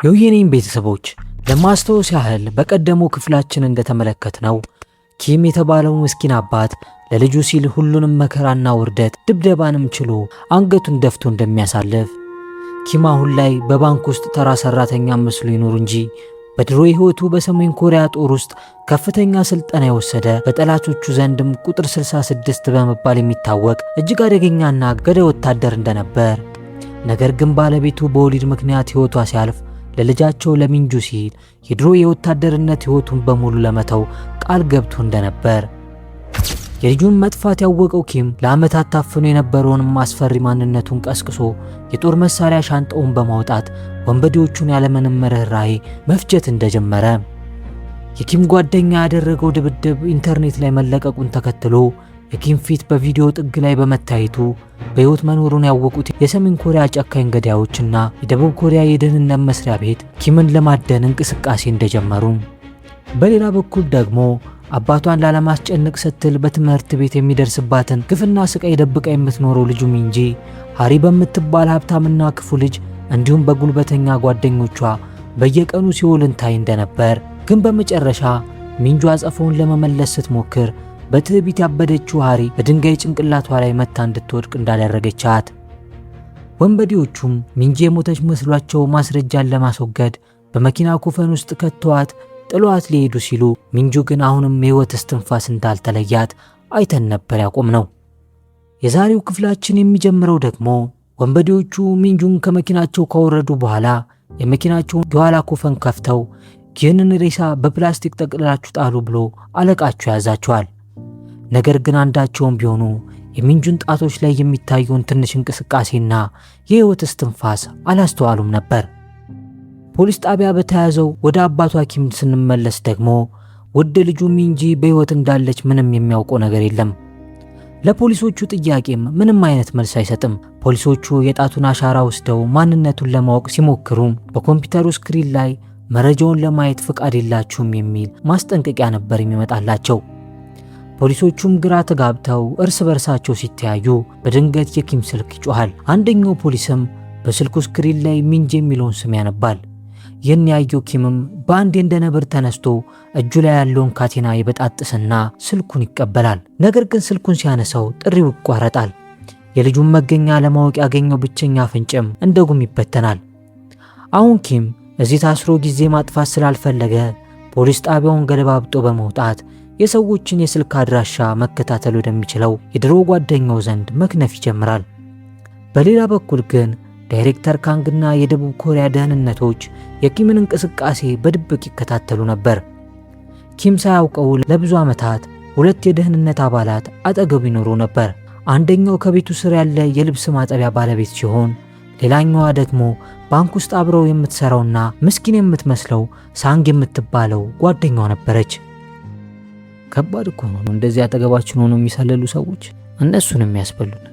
የውየኔን ቤተሰቦች ለማስታወስ ያህል በቀደመው ክፍላችን እንደተመለከትነው ኪም የተባለው ምስኪን አባት ለልጁ ሲል ሁሉንም መከራና ውርደት ድብደባንም ችሎ አንገቱን ደፍቶ እንደሚያሳልፍ፣ ኪም አሁን ላይ በባንክ ውስጥ ተራ ሰራተኛ መስሎ ይኖር እንጂ በድሮ ሕይወቱ በሰሜን ኮሪያ ጦር ውስጥ ከፍተኛ ስልጠና የወሰደ፣ በጠላቶቹ ዘንድም ቁጥር 66 በመባል የሚታወቅ እጅግ አደገኛና ገዳይ ወታደር እንደነበር፣ ነገር ግን ባለቤቱ በወሊድ ምክንያት ሕይወቷ ሲያልፍ ለልጃቸው ለሚንጁ ሲል የድሮ የወታደርነት ሕይወቱን በሙሉ ለመተው ቃል ገብቶ እንደነበር፣ የልጁን መጥፋት ያወቀው ኪም ለዓመታት ታፍኖ የነበረውን አስፈሪ ማንነቱን ቀስቅሶ የጦር መሳሪያ ሻንጣውን በማውጣት ወንበዴዎቹን ያለምንም ርኅራኄ መፍጀት እንደጀመረ፣ የኪም ጓደኛ ያደረገው ድብድብ ኢንተርኔት ላይ መለቀቁን ተከትሎ የኪም ፊት በቪዲዮ ጥግ ላይ በመታየቱ በሕይወት መኖሩን ያወቁት የሰሜን ኮሪያ ጨካኝ ገዳዮችና የደቡብ ኮሪያ የደህንነት መስሪያ ቤት ኪምን ለማደን እንቅስቃሴ እንደጀመሩ፣ በሌላ በኩል ደግሞ አባቷን ላለማስጨነቅ ስትል በትምህርት ቤት የሚደርስባትን ግፍና ስቃይ ደብቃ የምትኖረው ልጁ ሚንጂ ሃሪ በምትባል ሀብታምና ክፉ ልጅ እንዲሁም በጉልበተኛ ጓደኞቿ በየቀኑ ሲኦልን ታይ እንደነበር፣ ግን በመጨረሻ ሚንጁ አጸፋውን ለመመለስ ስትሞክር በትዕቢት ያበደችው ሃሪ በድንጋይ ጭንቅላቷ ላይ መታ እንድትወድቅ እንዳደረገቻት፣ ወንበዴዎቹም ሚንጂ የሞተች መስሏቸው ማስረጃን ለማስወገድ በመኪና ኮፈን ውስጥ ከተዋት ጥሏት ሊሄዱ ሲሉ ሚንጁ ግን አሁንም የሕይወት እስትንፋስ እንዳልተለያት አይተን ነበር ያቆምነው። የዛሬው ክፍላችን የሚጀምረው ደግሞ ወንበዴዎቹ ሚንጁን ከመኪናቸው ካወረዱ በኋላ የመኪናቸውን የኋላ ኮፈን ከፍተው ይህንን ሬሳ በፕላስቲክ ጠቅልላችሁ ጣሉ ብሎ አለቃቸው ያዛቸዋል። ነገር ግን አንዳቸውም ቢሆኑ የሚንጁን ጣቶች ላይ የሚታየውን ትንሽ እንቅስቃሴና የሕይወት እስትንፋስ አላስተዋሉም ነበር። ፖሊስ ጣቢያ በተያዘው ወደ አባቷ ኪም ስንመለስ ደግሞ ውድ ልጁ ሚንጂ በሕይወት እንዳለች ምንም የሚያውቀው ነገር የለም። ለፖሊሶቹ ጥያቄም ምንም አይነት መልስ አይሰጥም። ፖሊሶቹ የጣቱን አሻራ ወስደው ማንነቱን ለማወቅ ሲሞክሩ በኮምፒውተሩ screen ላይ መረጃውን ለማየት ፍቃድ የላችሁም የሚል ማስጠንቀቂያ ነበር የሚመጣላቸው። ፖሊሶቹም ግራ ተጋብተው እርስ በርሳቸው ሲተያዩ በድንገት የኪም ስልክ ይጮሃል። አንደኛው ፖሊስም በስልኩ screen ላይ ሚንጂ የሚለውን ስም ያነባል። ይህን ያየው ኪምም በአንዴ እንደ ነብር ተነስቶ እጁ ላይ ያለውን ካቴና ይበጣጥስና ስልኩን ይቀበላል። ነገር ግን ስልኩን ሲያነሳው ጥሪው ይቋረጣል። የልጁን መገኛ ለማወቅ ያገኘው ብቸኛ ፍንጭም እንደ ጉም ይበተናል። አሁን ኪም እዚህ ታስሮ ጊዜ ማጥፋት ስላልፈለገ ፖሊስ ጣቢያውን ገለባብጦ በመውጣት የሰዎችን የስልክ አድራሻ መከታተል ወደሚችለው የድሮ ጓደኛው ዘንድ መክነፍ ይጀምራል። በሌላ በኩል ግን ዳይሬክተር ካንግና የደቡብ ኮሪያ ደህንነቶች የኪምን እንቅስቃሴ በድብቅ ይከታተሉ ነበር። ኪም ሳያውቀው ለብዙ ዓመታት ሁለት የደህንነት አባላት አጠገቡ ይኖሩ ነበር። አንደኛው ከቤቱ ስር ያለ የልብስ ማጠቢያ ባለቤት ሲሆን፣ ሌላኛዋ ደግሞ ባንክ ውስጥ አብረው የምትሰራውና ምስኪን የምትመስለው ሳንግ የምትባለው ጓደኛዋ ነበረች። ከባድ እኮ ነው እንደዚህ አጠገባችን ሆኖ የሚሰልሉ ሰዎች፣ እነሱን የሚያስበሉን።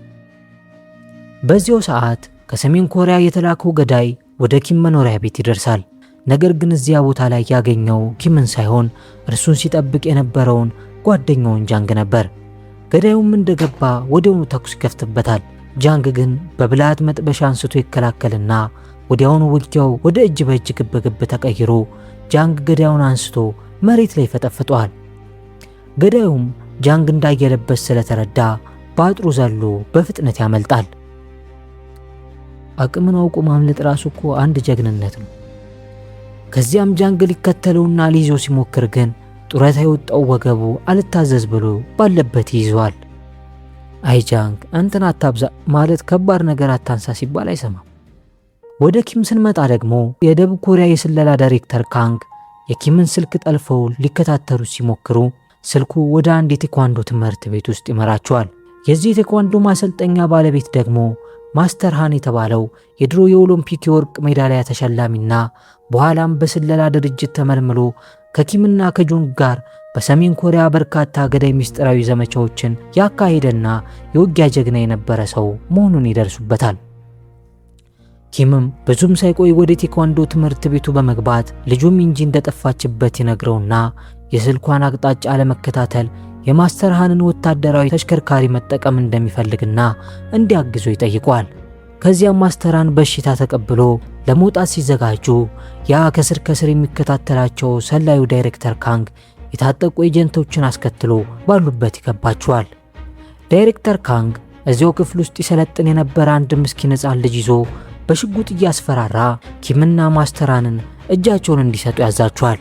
በዚያው ሰዓት ከሰሜን ኮሪያ የተላከው ገዳይ ወደ ኪም መኖሪያ ቤት ይደርሳል። ነገር ግን እዚያ ቦታ ላይ ያገኘው ኪምን ሳይሆን እርሱን ሲጠብቅ የነበረውን ጓደኛውን ጃንግ ነበር። ገዳዩም እንደገባ ወዲያውኑ ተኩስ ይከፍትበታል። ጃንግ ግን በብልሃት መጥበሻ አንስቶ ይከላከልና ወዲያውኑ ውጊያው ወደ እጅ በእጅ ግብግብ ተቀይሮ ጃንግ ገዳዩን አንስቶ መሬት ላይ ፈጠፍጧል። ገዳዩም ጃንግ እንዳየለበት ስለተረዳ በአጥሩ ዘሎ በፍጥነት ያመልጣል። አቅምን አውቆ ማምለጥ ራሱ እኮ አንድ ጀግንነት ነው። ከዚያም ጃንግ ሊከተለውና ሊይዘው ሲሞክር ግን ጡረታ የወጣው ወገቡ አልታዘዝ ብሎ ባለበት ይይዘዋል። አይ ጃንግ፣ እንትን አታብዛ ማለት ከባድ ነገር አታንሳ ሲባል አይሰማም። ወደ ኪም ስንመጣ ደግሞ የደቡብ ኮሪያ የስለላ ዳይሬክተር ካንግ የኪምን ስልክ ጠልፈው ሊከታተሉ ሲሞክሩ ስልኩ ወደ አንድ የቴኳንዶ ትምህርት ቤት ውስጥ ይመራቸዋል። የዚህ የቴኳንዶ ማሰልጠኛ ባለቤት ደግሞ ማስተር ሃን የተባለው የድሮ የኦሎምፒክ የወርቅ ሜዳሊያ ተሸላሚና በኋላም በስለላ ድርጅት ተመልምሎ ከኪምና ከጆንግ ጋር በሰሜን ኮሪያ በርካታ ገዳይ ምስጢራዊ ዘመቻዎችን ያካሄደና የውጊያ ጀግና የነበረ ሰው መሆኑን ይደርሱበታል። ኪምም ብዙም ሳይቆይ ወደ ቴኳንዶ ትምህርት ቤቱ በመግባት ልጁ ሚንጂ እንደጠፋችበት ይነግረውና የስልኳን አቅጣጫ ለመከታተል የማስተር ሃንን ወታደራዊ ተሽከርካሪ መጠቀም እንደሚፈልግና እንዲያግዘው ይጠይቀዋል። ከዚያም ማስተራን በሽታ ተቀብሎ ለመውጣት ሲዘጋጁ ያ ከስር ከስር የሚከታተላቸው ሰላዩ ዳይሬክተር ካንግ የታጠቁ ኤጀንቶችን አስከትሎ ባሉበት ይከባቸዋል። ዳይሬክተር ካንግ እዚያው ክፍል ውስጥ ይሰለጥን የነበረ አንድ ምስኪን ሕፃን ልጅ ይዞ በሽጉጥ እያስፈራራ ኪምና ማስተራንን እጃቸውን እንዲሰጡ ያዛቸዋል።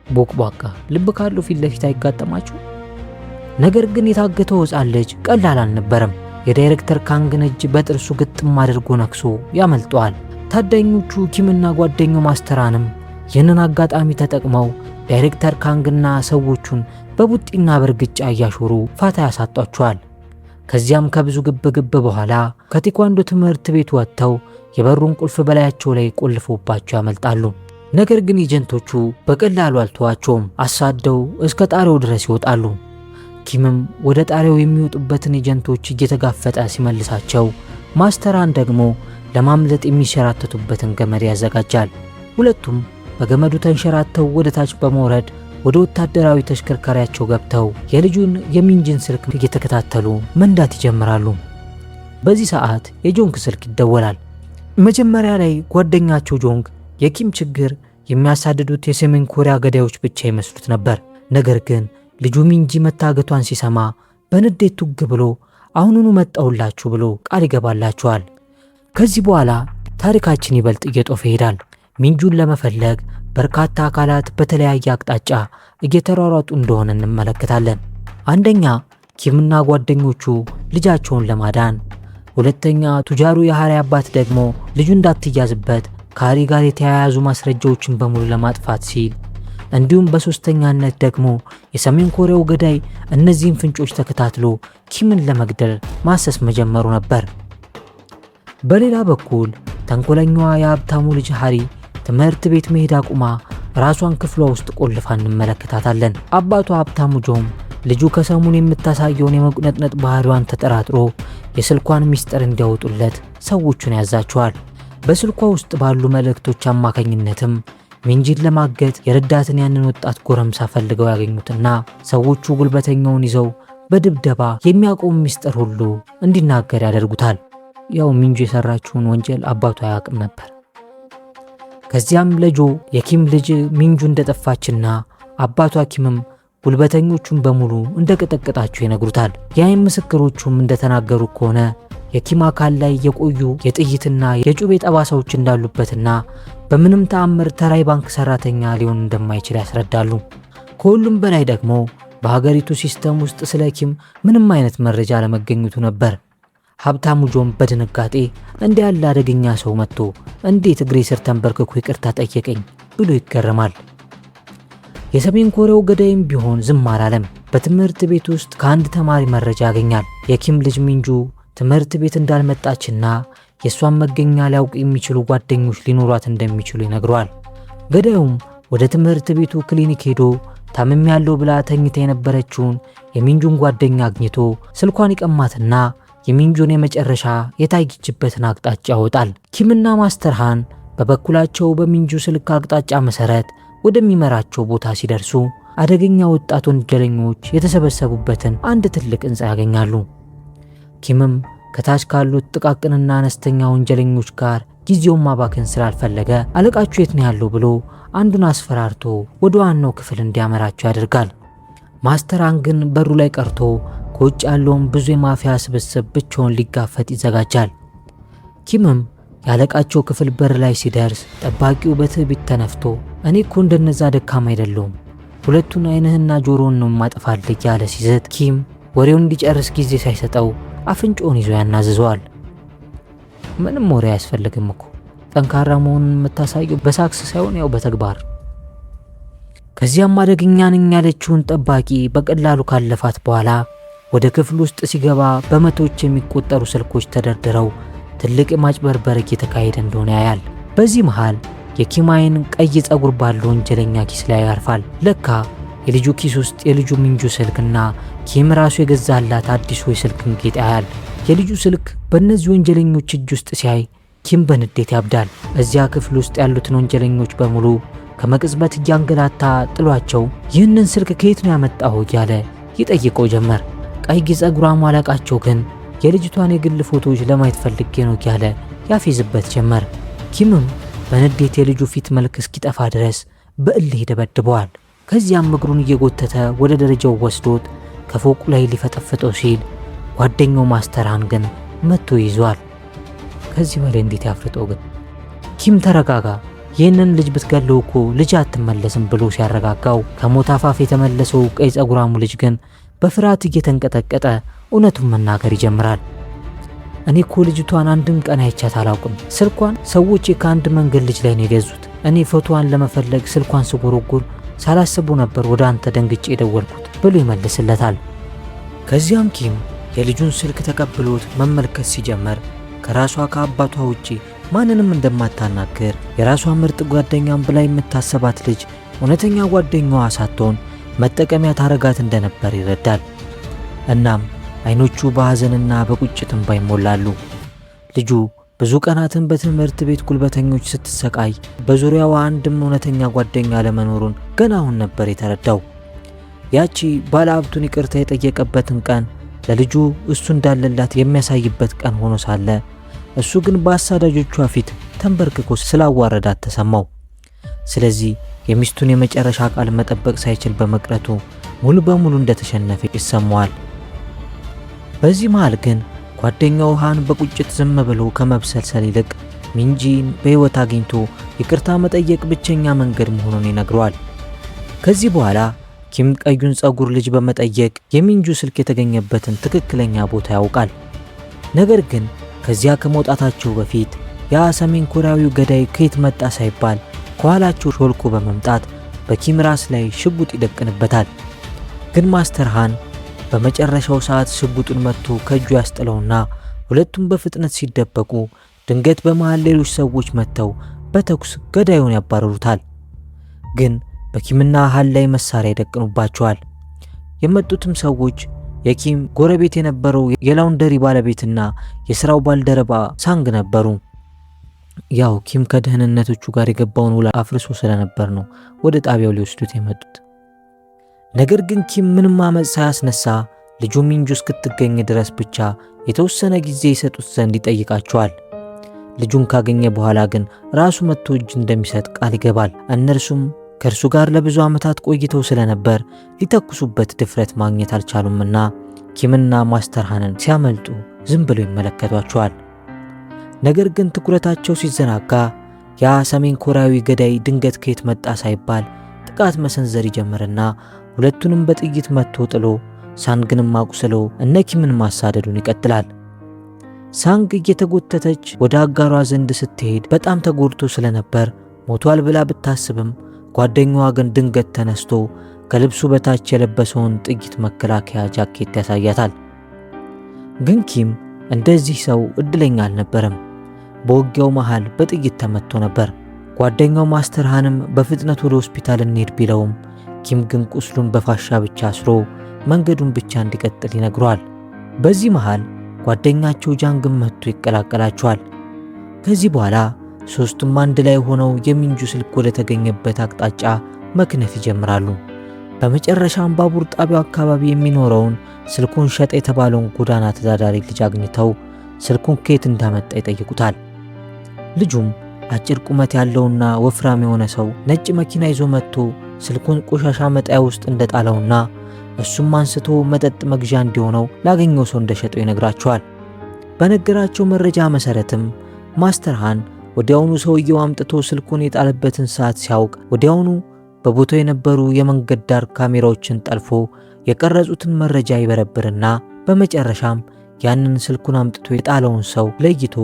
ቦቅቧቃ ልብ ካለው ፊት ለፊት አይጋጠማችሁ። ነገር ግን የታገተው ሕፃን ልጅ ቀላል አልነበረም። የዳይሬክተር ካንግን እጅ በጥርሱ ግጥም አድርጎ ነክሶ ያመልጠዋል። ታዳኞቹ ኪምና ጓደኛው ማስተራንም ይህንን አጋጣሚ ተጠቅመው ዳይሬክተር ካንግና ሰዎቹን በቡጢና በእርግጫ እያሾሩ ፋታ ያሳጧቸዋል። ከዚያም ከብዙ ግብ ግብ በኋላ ከቴኳንዶ ትምህርት ቤት ወጥተው የበሩን ቁልፍ በላያቸው ላይ ቆልፎባቸው ያመልጣሉ። ነገር ግን ኤጀንቶቹ በቀላሉ አልተዋቸውም። አሳደው እስከ ጣሪያው ድረስ ይወጣሉ። ኪምም ወደ ጣሪያው የሚወጡበትን ኤጀንቶች እየተጋፈጠ ሲመልሳቸው፣ ማስተራን ደግሞ ለማምለጥ የሚንሸራተቱበትን ገመድ ያዘጋጃል። ሁለቱም በገመዱ ተንሸራተው ወደ ታች በመውረድ ወደ ወታደራዊ ተሽከርካሪያቸው ገብተው የልጁን የሚንጅን ስልክ እየተከታተሉ መንዳት ይጀምራሉ። በዚህ ሰዓት የጆንግ ስልክ ይደወላል። መጀመሪያ ላይ ጓደኛቸው ጆንግ የኪም ችግር የሚያሳድዱት የሰሜን ኮሪያ ገዳዮች ብቻ ይመስሉት ነበር። ነገር ግን ልጁ ሚንጂ መታገቷን ሲሰማ በንዴት ቱግ ብሎ አሁኑኑ መጣሁላችሁ ብሎ ቃል ይገባላችኋል። ከዚህ በኋላ ታሪካችን ይበልጥ እየጦፈ ይሄዳል። ሚንጁን ለመፈለግ በርካታ አካላት በተለያየ አቅጣጫ እየተሯሯጡ እንደሆነ እንመለከታለን። አንደኛ ኪምና ጓደኞቹ ልጃቸውን ለማዳን፣ ሁለተኛ ቱጃሩ የሃሪ አባት ደግሞ ልጁ እንዳትያዝበት ከሃሪ ጋር የተያያዙ ማስረጃዎችን በሙሉ ለማጥፋት ሲል፣ እንዲሁም በሶስተኛነት ደግሞ የሰሜን ኮሪያው ገዳይ እነዚህን ፍንጮች ተከታትሎ ኪምን ለመግደል ማሰስ መጀመሩ ነበር። በሌላ በኩል ተንኮለኛዋ የሀብታሙ ልጅ ሃሪ ትምህርት ቤት መሄድ አቁማ ራሷን ክፍሏ ውስጥ ቆልፋ እንመለከታታለን። አባቷ ሀብታሙ ጆም ልጁ ከሰሞኑ የምታሳየውን የመቁነጥነጥ ባህሪዋን ተጠራጥሮ የስልኳን ሚስጥር እንዲያወጡለት ሰዎቹን ያዛቸዋል። በስልኳ ውስጥ ባሉ መልእክቶች አማካኝነትም ሚንጂን ለማገት የረዳትን ያንን ወጣት ጎረምሳ ፈልገው ያገኙትና ሰዎቹ ጉልበተኛውን ይዘው በድብደባ የሚያውቀውን ሚስጥር ሁሉ እንዲናገር ያደርጉታል። ያው ሚንጁ የሰራችውን ወንጀል አባቱ አያውቅም ነበር። ከዚያም ለጆ የኪም ልጅ ሚንጁ እንደጠፋችና አባቷ ኪምም ጉልበተኞቹን በሙሉ እንደቀጠቀጣቸው ይነግሩታል። የአይን ምስክሮቹም እንደተናገሩ ከሆነ የኪም አካል ላይ የቆዩ የጥይትና የጩቤ ጠባሳዎች እንዳሉበትና በምንም ተአምር ተራ ባንክ ሰራተኛ ሊሆን እንደማይችል ያስረዳሉ። ከሁሉም በላይ ደግሞ በሀገሪቱ system ውስጥ ስለ ኪም ምንም አይነት መረጃ አለመገኘቱ ነበር። ሀብታሙ ጆም በድንጋጤ እንዲህ ያለ አደገኛ ሰው መጥቶ እንዴት እግሬ ስር ተንበርክኮ ይቅርታ ጠየቀኝ ብሎ ይገረማል። የሰሜን ኮሪያው ገዳይም ቢሆን ዝም አላለም። በትምህርት ቤት ውስጥ ከአንድ ተማሪ መረጃ ያገኛል። የኪም ልጅ ሚንጁ ትምህርት ቤት እንዳልመጣችና የእሷን መገኛ ሊያውቅ የሚችሉ ጓደኞች ሊኖሯት እንደሚችሉ ይነግረዋል። ገዳዩም ወደ ትምህርት ቤቱ ክሊኒክ ሄዶ ታምሜያለሁ ብላ ተኝታ የነበረችውን የሚንጁን ጓደኛ አግኝቶ ስልኳን ይቀማትና የሚንጁን የመጨረሻ የታየችበትን አቅጣጫ ያወጣል። ኪምና ማስተር ሃን በበኩላቸው በሚንጁ ስልክ አቅጣጫ መሰረት ወደሚመራቸው ቦታ ሲደርሱ አደገኛ ወጣት ወንጀለኞች የተሰበሰቡበትን አንድ ትልቅ ሕንፃ ያገኛሉ። ኪምም ከታች ካሉት ጥቃቅንና አነስተኛ ወንጀለኞች ጋር ጊዜውን ማባከን ስላልፈለገ አለቃችሁ የት ነው ያለው ብሎ አንዱን አስፈራርቶ ወደ ዋናው ክፍል እንዲያመራቸው ያደርጋል። ማስተር ሃን ግን በሩ ላይ ቀርቶ ከውጭ ያለውን ብዙ የማፊያ ስብስብ ብቻውን ሊጋፈጥ ይዘጋጃል። ኪምም ያለቃቸው ክፍል በር ላይ ሲደርስ ጠባቂው በትዕቢት ተነፍቶ እኔ እኮ እንደነዛ ደካማ አይደለሁም፣ ሁለቱን አይንህና ጆሮን ነው ማጠፋልህ እያለ ሲዝት ኪም ወሬውን እንዲጨርስ ጊዜ ሳይሰጠው አፍንጮውን ይዞ ያናዝዘዋል። ምንም ወሬ አያስፈልግም እኮ ጠንካራ መሆኑን የምታሳየው በሳክስ ሳይሆን ያው በተግባር። ከዚያም አደገኛ ነኝ ያለችውን ጠባቂ በቀላሉ ካለፋት በኋላ ወደ ክፍል ውስጥ ሲገባ በመቶዎች የሚቆጠሩ ስልኮች ተደርድረው ትልቅ የማጭበርበር እየተካሄደ እንደሆነ ያያል። በዚህ መሃል የኪም አይን ቀይ ጸጉር ባለው ወንጀለኛ ኪስ ላይ ያርፋል። ለካ የልጁ ኪስ ውስጥ የልጁ ሚንጁ ስልክና ኪም ራሱ የገዛላት አዲሱ የስልክን ጌጥ ያያል። የልጁ ስልክ በእነዚህ ወንጀለኞች እጅ ውስጥ ሲያይ ኪም በንዴት ያብዳል። እዚያ ክፍል ውስጥ ያሉትን ወንጀለኞች በሙሉ ከመቅጽበት እያንገላታ ጥሏቸው ይህንን ስልክ ከየት ነው ያመጣው እያለ ይጠይቀው ጀመር። ቀይ ጸጉራሙ አለቃቸው ግን የልጅቷን የግል ፎቶዎች ለማየት ፈልጌ ነው እያለ ያፌዝበት ጀመር። ኪምም በንዴት የልጁ ፊት መልክ እስኪጠፋ ድረስ በእልህ ይደበድበዋል። ከዚያም እግሩን እየጎተተ ወደ ደረጃው ወስዶት ከፎቁ ላይ ሊፈጠፍጠው ሲል ጓደኛው ማስተር ሃን ግን መጥቶ ይዟል። ከዚህ በላይ እንዴት ያፍርጠው ግን? ኪም ተረጋጋ፣ ይህንን ልጅ ብትገለው እኮ ልጅ አትመለስም ብሎ ሲያረጋጋው ከሞት አፋፍ የተመለሰው ቀይ ጸጉራሙ ልጅ ግን በፍርሃት እየተንቀጠቀጠ እውነቱን መናገር ይጀምራል። እኔ እኮ ልጅቷን አንድም ቀን አይቻት አላውቅም። ስልኳን ሰዎች ከአንድ መንገድ ልጅ ላይ ነው የገዙት። እኔ ፎቶዋን ለመፈለግ ስልኳን ስጎረጉር ሳላስቡ ነበር ወደ አንተ ደንግጬ የደወልኩት ብሎ ይመልስለታል። ከዚያም ኪም የልጁን ስልክ ተቀብሎት መመልከት ሲጀመር ከራሷ ከአባቷ ውጪ ማንንም እንደማታናግር፣ የራሷ ምርጥ ጓደኛም ብላ የምታሰባት ልጅ እውነተኛ ጓደኛዋ ሳትሆን መጠቀሚያ ታረጋት እንደነበር ይረዳል። እናም አይኖቹ በሐዘንና በቁጭት እንባ ይሞላሉ። ልጁ ብዙ ቀናትን በትምህርት ቤት ጉልበተኞች ስትሰቃይ በዙሪያዋ አንድም እውነተኛ ጓደኛ አለመኖሩን ገና አሁን ነበር የተረዳው። ያቺ ባለሀብቱን ይቅርታ የጠየቀበትን ቀን ለልጁ እሱ እንዳለላት የሚያሳይበት ቀን ሆኖ ሳለ እሱ ግን በአሳዳጆቿ ፊት ተንበርክኮ ስላዋረዳት ተሰማው። ስለዚህ የሚስቱን የመጨረሻ ቃል መጠበቅ ሳይችል በመቅረቱ ሙሉ በሙሉ እንደተሸነፈ ይሰማዋል። በዚህ መሃል ግን ጓደኛው ሃን በቁጭት ዝም ብሎ ከመብሰልሰል ይልቅ ሚንጂን በሕይወት አግኝቶ ይቅርታ መጠየቅ ብቸኛ መንገድ መሆኑን ይነግረዋል። ከዚህ በኋላ ኪም ቀዩን ጸጉር ልጅ በመጠየቅ የሚንጁ ስልክ የተገኘበትን ትክክለኛ ቦታ ያውቃል። ነገር ግን ከዚያ ከመውጣታቸው በፊት ያ ሰሜን ኮሪያዊው ገዳይ ከየት መጣ ሳይባል ከኋላቸው ሾልኮ በመምጣት በኪም ራስ ላይ ሽጉጥ ይደቅንበታል። ግን ማስተር ሃን በመጨረሻው ሰዓት ሽጉጡን መጥቶ ከእጁ ያስጥለውና ሁለቱም በፍጥነት ሲደበቁ ድንገት በመሃል ሌሎች ሰዎች መጥተው በተኩስ ገዳዩን ያባረሩታል። ግን በኪምና ሃን ላይ መሳሪያ ይደቅኑባቸዋል። የመጡትም ሰዎች የኪም ጎረቤት የነበረው የ laundry ባለቤትና የስራው ባልደረባ ሳንግ ነበሩ። ያው ኪም ከደህንነቶቹ ጋር የገባውን ውል አፍርሶ ስለነበር ነው ወደ ጣቢያው ሊወስዱት የመጡት። ነገር ግን ኪም ምንም አመፅ ሳያስነሳ ልጁ ሚንጁ እስክትገኝ ድረስ ብቻ የተወሰነ ጊዜ ይሰጡት ዘንድ ይጠይቃቸዋል። ልጁን ካገኘ በኋላ ግን ራሱ መጥቶ እጅ እንደሚሰጥ ቃል ይገባል። እነርሱም ከእርሱ ጋር ለብዙ ዓመታት ቆይተው ስለነበር ሊተኩሱበት ድፍረት ማግኘት አልቻሉምና ኪምና ማስተር ሃንን ሲያመልጡ ዝም ብለው ይመለከቷቸዋል። ነገር ግን ትኩረታቸው ሲዘናጋ ያ ሰሜን ኮሪያዊ ገዳይ ድንገት ከየት መጣ ሳይባል ጥቃት መሰንዘር ይጀምርና ሁለቱንም በጥይት መትቶ ጥሎ ሳንግንም አቁስሎ እነ ኪምን ማሳደዱን ይቀጥላል። ሳንግ እየተጎተተች ወደ አጋሯ ዘንድ ስትሄድ በጣም ተጎድቶ ስለነበር ሞቷል ብላ ብታስብም ጓደኛዋ ግን ድንገት ተነስቶ ከልብሱ በታች የለበሰውን ጥይት መከላከያ ጃኬት ያሳያታል። ግን ኪም እንደዚህ ሰው እድለኛ አልነበረም። በውጊያው መሃል በጥይት ተመቶ ነበር። ጓደኛው ማስተር ሃንም በፍጥነት ወደ ሆስፒታል እንሄድ ቢለውም ኪም ግን ቁስሉን በፋሻ ብቻ አስሮ መንገዱን ብቻ እንዲቀጥል ይነግረዋል። በዚህ መሃል ጓደኛቸው ጃንግን መጥቶ ይቀላቀላቸዋል። ከዚህ በኋላ ሶስቱም አንድ ላይ ሆነው የሚንጁ ስልክ ወደ ተገኘበት አቅጣጫ መክነፍ ይጀምራሉ። በመጨረሻም ባቡር ጣቢያው አካባቢ የሚኖረውን ስልኩን ሸጠ የተባለውን ጎዳና ተዳዳሪ ልጅ አግኝተው ስልኩን ከየት እንዳመጣ ይጠይቁታል። ልጁም አጭር ቁመት ያለውና ወፍራም የሆነ ሰው ነጭ መኪና ይዞ መጥቶ ስልኩን ቆሻሻ መጣያ ውስጥ እንደጣለውና እሱም አንስቶ መጠጥ መግዣ እንዲሆነው ላገኘው ሰው እንደሸጠው ይነግራቸዋል። በነገራቸው መረጃ መሰረትም ማስተር ሃን ወዲያውኑ ሰውየው አምጥቶ ስልኩን የጣለበትን ሰዓት ሲያውቅ ወዲያውኑ በቦታው የነበሩ የመንገድ ዳር ካሜራዎችን ጠልፎ የቀረጹትን መረጃ ይበረብርና በመጨረሻም ያንን ስልኩን አምጥቶ የጣለውን ሰው ለይቶ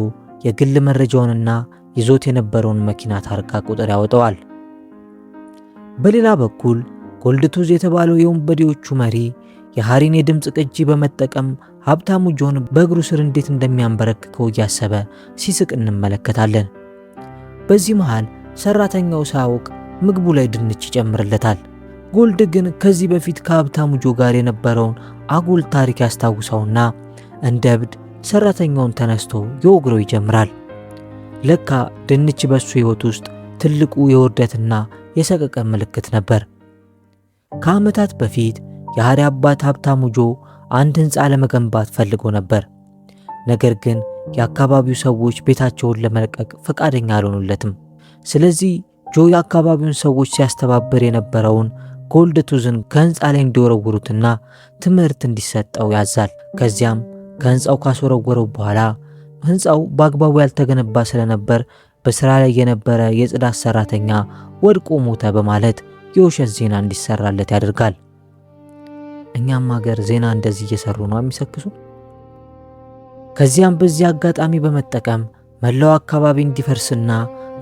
የግል መረጃውንና ይዞት የነበረውን መኪና ታርጋ ቁጥር ያወጣዋል። በሌላ በኩል ጎልድቱዝ የተባለው የወንበዴዎቹ መሪ የሃሪን የድምፅ ቅጂ በመጠቀም ሀብታሙ ጆን በእግሩ ስር እንዴት እንደሚያንበረክከው እያሰበ ሲስቅ እንመለከታለን። በዚህ መሃል ሰራተኛው ሳያውቅ ምግቡ ላይ ድንች ይጨምርለታል። ጎልድ ግን ከዚህ በፊት ከሀብታሙ ጆ ጋር የነበረውን አጉል ታሪክ ያስታውሰውና እንደ እብድ ሰራተኛውን ተነስቶ ይወግረው ይጀምራል። ለካ ድንች በሱ ሕይወት ውስጥ ትልቁ የውርደትና የሰቀቀን ምልክት ነበር። ከዓመታት በፊት የሃሪ አባት ሀብታሙ ጆ አንድ ሕንፃ ለመገንባት ፈልጎ ነበር። ነገር ግን የአካባቢው ሰዎች ቤታቸውን ለመልቀቅ ፈቃደኛ አልሆኑለትም። ስለዚህ ጆ የአካባቢውን ሰዎች ሲያስተባብር የነበረውን ጎልድ ቱዝን ከህንፃ ላይ እንዲወረውሩትና ትምህርት እንዲሰጠው ያዛል። ከዚያም ከህንፃው ካስወረወረው በኋላ ህንፃው በአግባቡ ያልተገነባ ስለነበር በስራ ላይ የነበረ የጽዳት ሰራተኛ ወድቆ ሞተ በማለት የውሸት ዜና እንዲሰራለት ያደርጋል። እኛም ሀገር ዜና እንደዚህ እየሰሩ ነው የሚሰክሱ። ከዚያም በዚህ አጋጣሚ በመጠቀም መላው አካባቢ እንዲፈርስና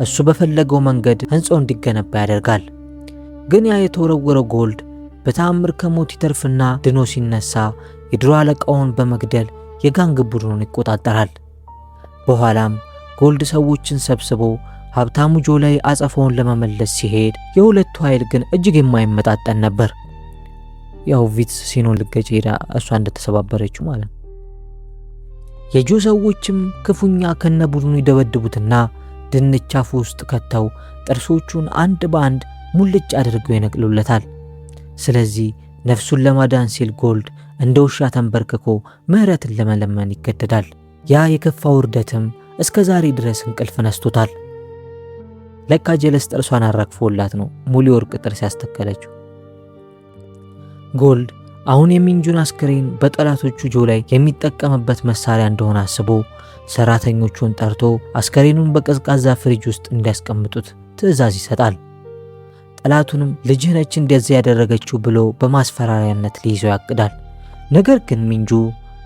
እሱ በፈለገው መንገድ ህንፃው እንዲገነባ ያደርጋል። ግን ያ የተወረወረው ጎልድ በተአምር ከሞት ይተርፍና ድኖ ሲነሳ የድሮ አለቃውን በመግደል የ gang ቡድኑን ይቆጣጠራል። በኋላም ጎልድ ሰዎችን ሰብስቦ ሀብታሙ ጆ ላይ አጸፋውን ለመመለስ ሲሄድ የሁለቱ ኃይል ግን እጅግ የማይመጣጠን ነበር። ያው ቪትስ ሲኖን ልገጭ ሄዳ እሷ እንደተሰባበረችው ማለት ነው። የጆ ሰዎችም ክፉኛ ከነ ቡድኑ ይደበድቡትና ድንች አፉ ውስጥ ከተው ጥርሶቹን አንድ በአንድ ሙልጭ አድርገው ይነቅሉለታል። ስለዚህ ነፍሱን ለማዳን ሲል ጎልድ እንደ ውሻ ተንበርክኮ ምህረትን ለመለመን ይገደዳል። ያ የከፋ ውርደትም እስከ ዛሬ ድረስ እንቅልፍ ነስቶታል። ለካ ጀለስ ጥርሷን አራግፎላት ነው ሙሉ የወርቅ ጥርስ ያስተከለችው። ጎልድ አሁን የሚንጁን አስክሬን በጠላቶቹ ጆ ላይ የሚጠቀምበት መሳሪያ እንደሆነ አስቦ ሰራተኞቹን ጠርቶ አስከሬኑን በቀዝቃዛ ፍሪጅ ውስጥ እንዲያስቀምጡት ትዕዛዝ ይሰጣል። ጠላቱንም ልጅህ ነች እንደዚህ ያደረገችው ብሎ በማስፈራሪያነት ሊይዘው ያቅዳል። ነገር ግን ሚንጁ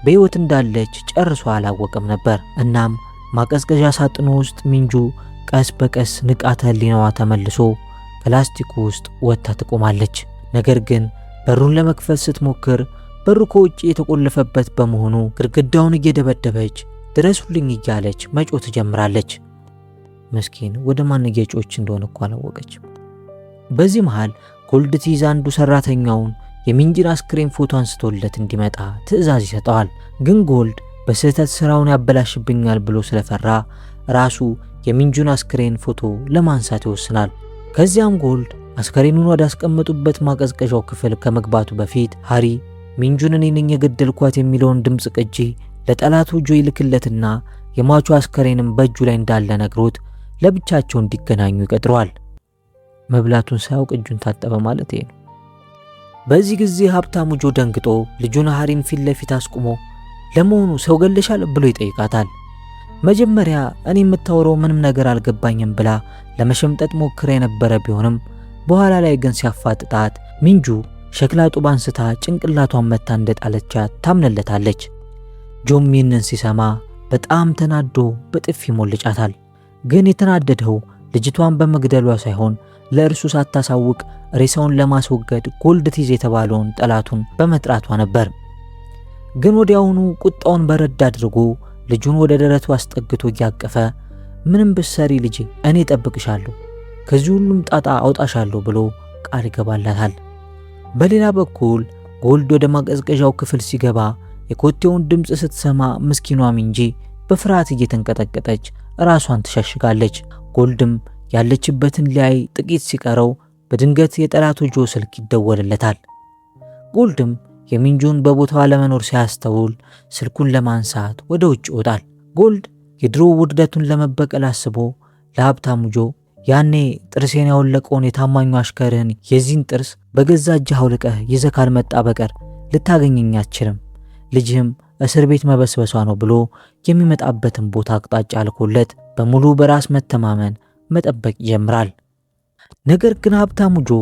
በሕይወት እንዳለች ጨርሶ አላወቀም ነበር። እናም ማቀዝቀዣ ሳጥኑ ውስጥ ሚንጁ ቀስ በቀስ ንቃተ ሕሊናዋ ተመልሶ ከላስቲኩ ውስጥ ወጥታ ትቆማለች። ነገር ግን በሩን ለመክፈት ስትሞክር በሩ ከውጭ የተቆለፈበት በመሆኑ ግድግዳውን እየደበደበች ድረሱልኝ እያለች መጮህ ትጀምራለች። ምስኪን ወደ ማን እየጮች እንደሆነ እኮ አላወቀችም። በዚህ መሃል ጎልድ ቲዝ አንዱ ሰራተኛውን የሚንጂን አስክሬን ፎቶ አንስቶለት እንዲመጣ ትዕዛዝ ይሰጠዋል። ግን ጎልድ በስህተት ስራውን ያበላሽብኛል ብሎ ስለፈራ ራሱ የሚንጁን አስክሬን ፎቶ ለማንሳት ይወስናል። ከዚያም ጎልድ አስከሬኑን ወዳስቀመጡበት ማቀዝቀዣው ክፍል ከመግባቱ በፊት ሃሪ ሚንጁን እኔ ነኝ የገደልኳት የሚለውን ድምፅ ቅጂ ለጠላቱ ጆ ይልክለትና የሟቹ አስከሬንም በእጁ ላይ እንዳለ ነግሮት ለብቻቸው እንዲገናኙ ይቀጥረዋል። መብላቱን ሳያውቅ እጁን ታጠበ ማለት ይሄ ነው። በዚህ ጊዜ ሀብታሙ ጆ ደንግጦ ልጁን ሃሪን ፊት ለፊት አስቁሞ ለመሆኑ ሰው ገለሻል ብሎ ይጠይቃታል። መጀመሪያ እኔ የምታወራው ምንም ነገር አልገባኝም ብላ ለመሸምጠጥ ሞክራ የነበረ ቢሆንም በኋላ ላይ ግን ሲያፋጥጣት ሚንጁ ሸክላ ጡብ አንስታ ጭንቅላቷን መታ እንደጣለቻት ታምንለታለች። ጆም ይህንን ሲሰማ በጣም ተናዶ በጥፊ ሞልጫታል። ግን የተናደደው ልጅቷን በመግደሏ ሳይሆን ለእርሱ ሳታሳውቅ ሬሳውን ለማስወገድ ጎልድ ቲዝ የተባለውን ጠላቱን በመጥራቷ ነበር። ግን ወዲያውኑ ቁጣውን በረድ አድርጎ ልጁን ወደ ደረቱ አስጠግቶ እያቀፈ ምንም ብትሰሪ ልጄ እኔ እጠብቅሻለሁ፣ ከዚህ ሁሉም ጣጣ አውጣሻለሁ ብሎ ቃል ይገባላታል። በሌላ በኩል ጎልድ ወደ ማቀዝቀዣው ክፍል ሲገባ የኮቴውን ድምፅ ስትሰማ ምስኪኗ ሚንጂ በፍርሃት እየተንቀጠቀጠች ራሷን ትሸሽጋለች። ጎልድም ያለችበትን ሊያይ ጥቂት ሲቀረው በድንገት የጠላቱ ጆ ስልክ ይደወልለታል። ጎልድም የሚንጁን በቦታዋ ለመኖር ሲያስተውል ስልኩን ለማንሳት ወደ ውጭ ይወጣል። ጎልድ የድሮ ውርደቱን ለመበቀል አስቦ ለሀብታሙ ጆ ያኔ ጥርሴን ያወለቀውን የታማኙ አሽከርህን የዚህን ጥርስ በገዛ እጅህ አውልቀህ ይዘህ ካልመጣ በቀር ልታገኘኝ አትችልም፣ ልጅህም እስር ቤት መበስበሷ ነው ብሎ የሚመጣበትን ቦታ አቅጣጫ ልኮለት በሙሉ በራስ መተማመን መጠበቅ ይጀምራል። ነገር ግን ሀብታሙ ጆ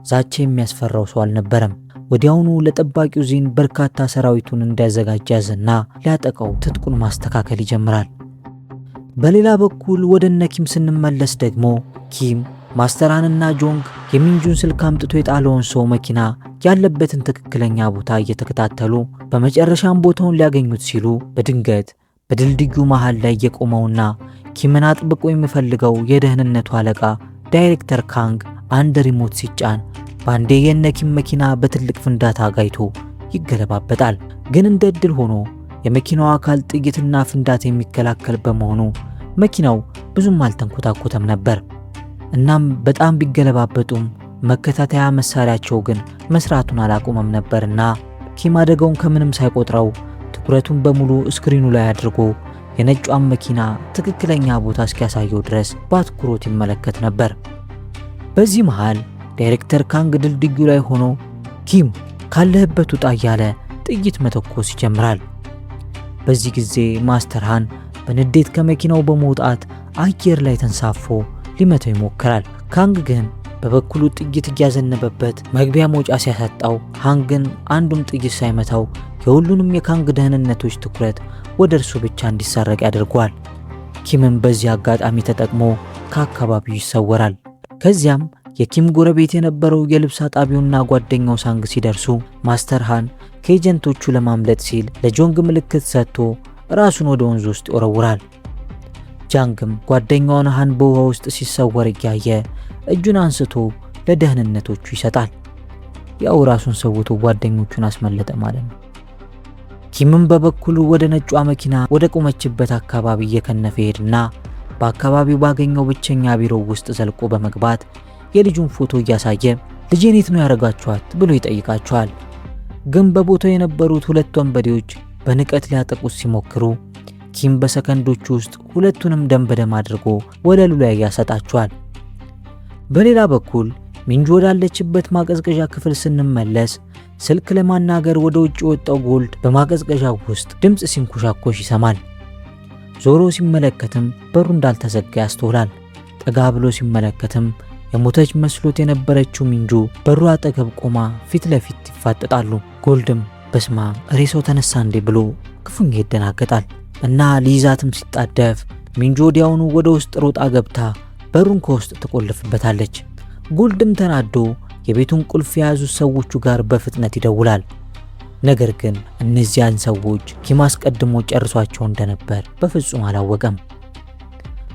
ዛቻ የሚያስፈራው ሰው አልነበረም። ወዲያውኑ ለጠባቂው ዚን በርካታ ሰራዊቱን እንዲያዘጋጅ ያዘና ሊያጠቃው ትጥቁን ማስተካከል ይጀምራል። በሌላ በኩል ወደ እነ ኪም ስንመለስ ደግሞ ኪም ማስተራንና ጆንግ የሚንጁን ስልክ አምጥቶ የጣለውን ሰው መኪና ያለበትን ትክክለኛ ቦታ እየተከታተሉ በመጨረሻም ቦታውን ሊያገኙት ሲሉ በድንገት በድልድዩ መሃል ላይ የቆመውና ኪምን አጥብቆ የሚፈልገው የደህንነቱ አለቃ ዳይሬክተር ካንግ አንድ remote ሲጫን በአንዴ የነ ኪም መኪና በትልቅ ፍንዳታ ጋይቶ ይገለባበጣል። ግን እንደ እድል ሆኖ የመኪናው አካል ጥይትና ፍንዳታ የሚከላከል በመሆኑ መኪናው ብዙም አልተንኮታኮተም ነበር። እናም በጣም ቢገለባበጡም መከታተያ መሳሪያቸው ግን መስራቱን አላቆመም ነበርና ኪም አደጋውን ከምንም ሳይቆጥረው ትኩረቱን በሙሉ screen ኑ ላይ አድርጎ የነጯን መኪና ትክክለኛ ቦታ እስኪያሳየው ድረስ በአትኩሮት ይመለከት ነበር። በዚህ መሃል ዳይሬክተር ካንግ ድልድዩ ላይ ሆኖ "ኪም፣ ካለህበት ውጣ" እያለ ጥይት መተኮስ ይጀምራል። በዚህ ጊዜ ማስተር ሃን በንዴት ከመኪናው በመውጣት አየር ላይ ተንሳፎ ሊመታው ይሞክራል። ካንግ ግን በበኩሉ ጥይት እያዘነበበት መግቢያ መውጫ ሲያሳጣው፣ ሃን ግን አንዱም ጥይት ሳይመታው የሁሉንም የካንግ ደህንነቶች ትኩረት ወደ እርሱ ብቻ እንዲሳረቅ ያደርገዋል። ኪምም በዚህ አጋጣሚ ተጠቅሞ ከአካባቢው ይሰወራል። ከዚያም የኪም ጎረቤት የነበረው የልብስ አጣቢውና ጓደኛው ሳንግ ሲደርሱ ማስተር ሃን ከ agent ኦቹ ለማምለጥ ሲል ለጆንግ ምልክት ሰጥቶ ራሱን ወደ ወንዝ ውስጥ ይወረውራል። ጃንግም ጓደኛውን ሃን በውሃ ውስጥ ሲሰወር እያየ እጁን አንስቶ ለደህንነቶቹ ይሰጣል። ያው ራሱን ሰውቶ ጓደኞቹን አስመለጠ ማለት ነው። ኪምም በበኩሉ ወደ ነጯ መኪና ወደ ቆመችበት አካባቢ እየከነፈ ሄድና በአካባቢው ባገኘው ብቸኛ ቢሮ ውስጥ ዘልቆ በመግባት የልጁን ፎቶ እያሳየ "ልጄን የት ነው ያደረጋችኋት?" ብሎ ይጠይቃቸዋል። ግን በቦታው የነበሩት ሁለት ወንበዴዎች በንቀት ሊያጠቁት ሲሞክሩ ኪም በሰከንዶች ውስጥ ሁለቱንም ደም በደም አድርጎ ወለሉ ላይ ያሰጣቸዋል። በሌላ በኩል ሚንጁ ወዳለችበት ማቀዝቀዣ ክፍል ስንመለስ ስልክ ለማናገር ወደ ውጭ የወጣው ጎልድ በማቀዝቀዣው ውስጥ ድምፅ ሲንኮሻኮሽ ይሰማል። ዞሮ ሲመለከትም በሩ እንዳልተዘጋ ያስተውላል። ጠጋ ብሎ ሲመለከትም የሞተች መስሎት የነበረችው ሚንጁ በሩ አጠገብ ቆማ ፊት ለፊት ይፋጠጣሉ። ጎልድም "በስማም፣ ሬሳው ተነሳ እንዴ?" ብሎ ክፉኛ ይደናገጣል እና ሊይዛትም ሲጣደፍ ሚንጁ ወዲያውኑ ወደ ውስጥ ሮጣ ገብታ በሩን ከውስጥ ትቆልፍበታለች። ጎልድም ተናዶ የቤቱን ቁልፍ የያዙት ሰዎቹ ጋር በፍጥነት ይደውላል። ነገር ግን እነዚያን ሰዎች ኪም አስቀድሞ ጨርሷቸው እንደነበር በፍጹም አላወቀም።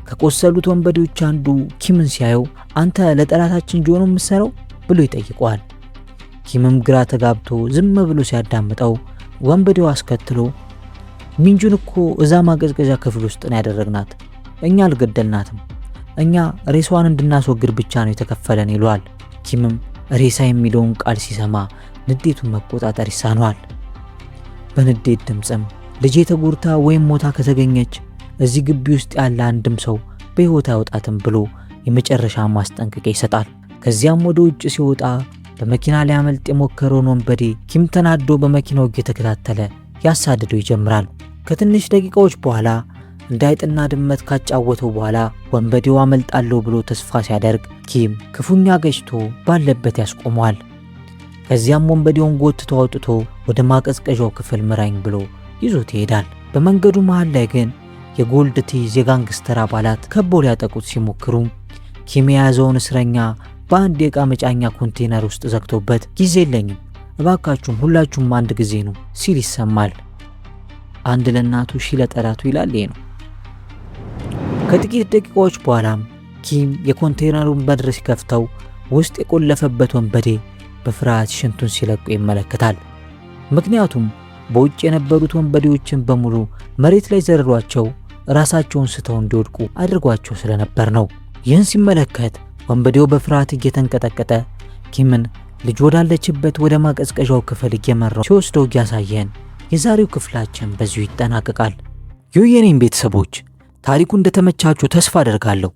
ከቆሰሉት ወንበዴዎች አንዱ ኪምን ሲያየው "አንተ ለጠላታችን ጆ ነው የምትሰራው?" ብሎ ይጠይቀዋል። ኪምም ግራ ተጋብቶ ዝም ብሎ ሲያዳምጠው ወንበዴው አስከትሎ "ሚንጁን እኮ እዛ ማቀዝቀዣ ክፍል ውስጥ ነው ያደረግናት፣ እኛ አልገደልናትም፣ እኛ ሬሳዋን እንድናስወግድ ብቻ ነው የተከፈለን" ይለዋል። ኪምም ሬሳ የሚለውን ቃል ሲሰማ ንዴቱን መቆጣጠር ይሳነዋል። በንዴት ድምፅም "ልጄ ተጎድታ ወይም ሞታ ከተገኘች እዚህ ግቢ ውስጥ ያለ አንድም ሰው በሕይወት አይወጣትም" ብሎ የመጨረሻ ማስጠንቀቂያ ይሰጣል። ከዚያም ወደ ውጭ ሲወጣ በመኪና ሊያመልጥ የሞከረውን ወንበዴ ኪም ተናዶ በመኪናው እየተከታተለ ያሳድደው ይጀምራል። ከትንሽ ደቂቃዎች በኋላ እንደ አይጥና ድመት ካጫወተው በኋላ ወንበዴው አመልጣለሁ ብሎ ተስፋ ሲያደርግ ኪም ክፉኛ ገጭቶ ባለበት ያስቆመዋል። ከዚያም ወንበዴውን ጎትቶ አውጥቶ ወደ ማቀዝቀዣው ክፍል ምራኝ ብሎ ይዞት ይሄዳል። በመንገዱ መሃል ላይ ግን የጎልድ ቲዝ የ gangster አባላት ከበው ሊያጠቁት ሲሞክሩ ኪም የያዘውን እስረኛ በአንድ የዕቃ መጫኛ ኮንቴነር ውስጥ ዘግቶበት "ጊዜ የለኝም፣ እባካችሁም ሁላችሁም አንድ ጊዜ ነው" ሲል ይሰማል። አንድ ለእናቱ ሺ ለጠላቱ ይላል፣ ይሄ ነው። ከጥቂት ደቂቃዎች በኋላም ኪም የኮንቴነሩን በር ሲከፍተው ውስጥ የቆለፈበት ወንበዴ በፍርሃት ሽንቱን ሲለቁ ይመለከታል። ምክንያቱም በውጭ የነበሩት ወንበዴዎችን በሙሉ መሬት ላይ ዘርሯቸው ራሳቸውን ስተው እንዲወድቁ አድርጓቸው ስለነበር ነው። ይህን ሲመለከት ወንበዴው በፍርሃት እየተንቀጠቀጠ ኪምን ልጅ ወዳለችበት ወደ ማቀዝቀዣው ክፍል እየመራው ሲወስደው እያሳየን የዛሬው ክፍላችን በዚሁ ይጠናቀቃል። የኔም ቤተሰቦች፣ ታሪኩ እንደተመቻችሁ ተስፋ አደርጋለሁ።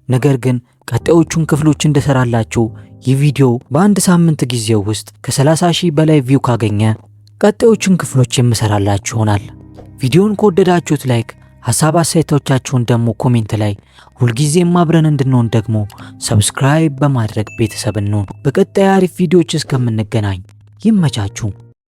ነገር ግን ቀጣዮቹን ክፍሎች እንድሰራላችሁ ይህ ቪዲዮ በአንድ ሳምንት ጊዜ ውስጥ ከ30 ሺህ በላይ view ካገኘ ቀጣዮቹን ክፍሎች የምሰራላችሁ ይሆናል። ቪዲዮን ከወደዳችሁት like፣ ሀሳብ አስተያየቶቻችሁን ደግሞ comment ላይ፣ ሁልጊዜም አብረን እንድንሆን ደግሞ subscribe በማድረግ ቤተሰብ እንሁን። በቀጣይ አሪፍ ቪዲዮዎች እስከምንገናኝ ይመቻችሁ።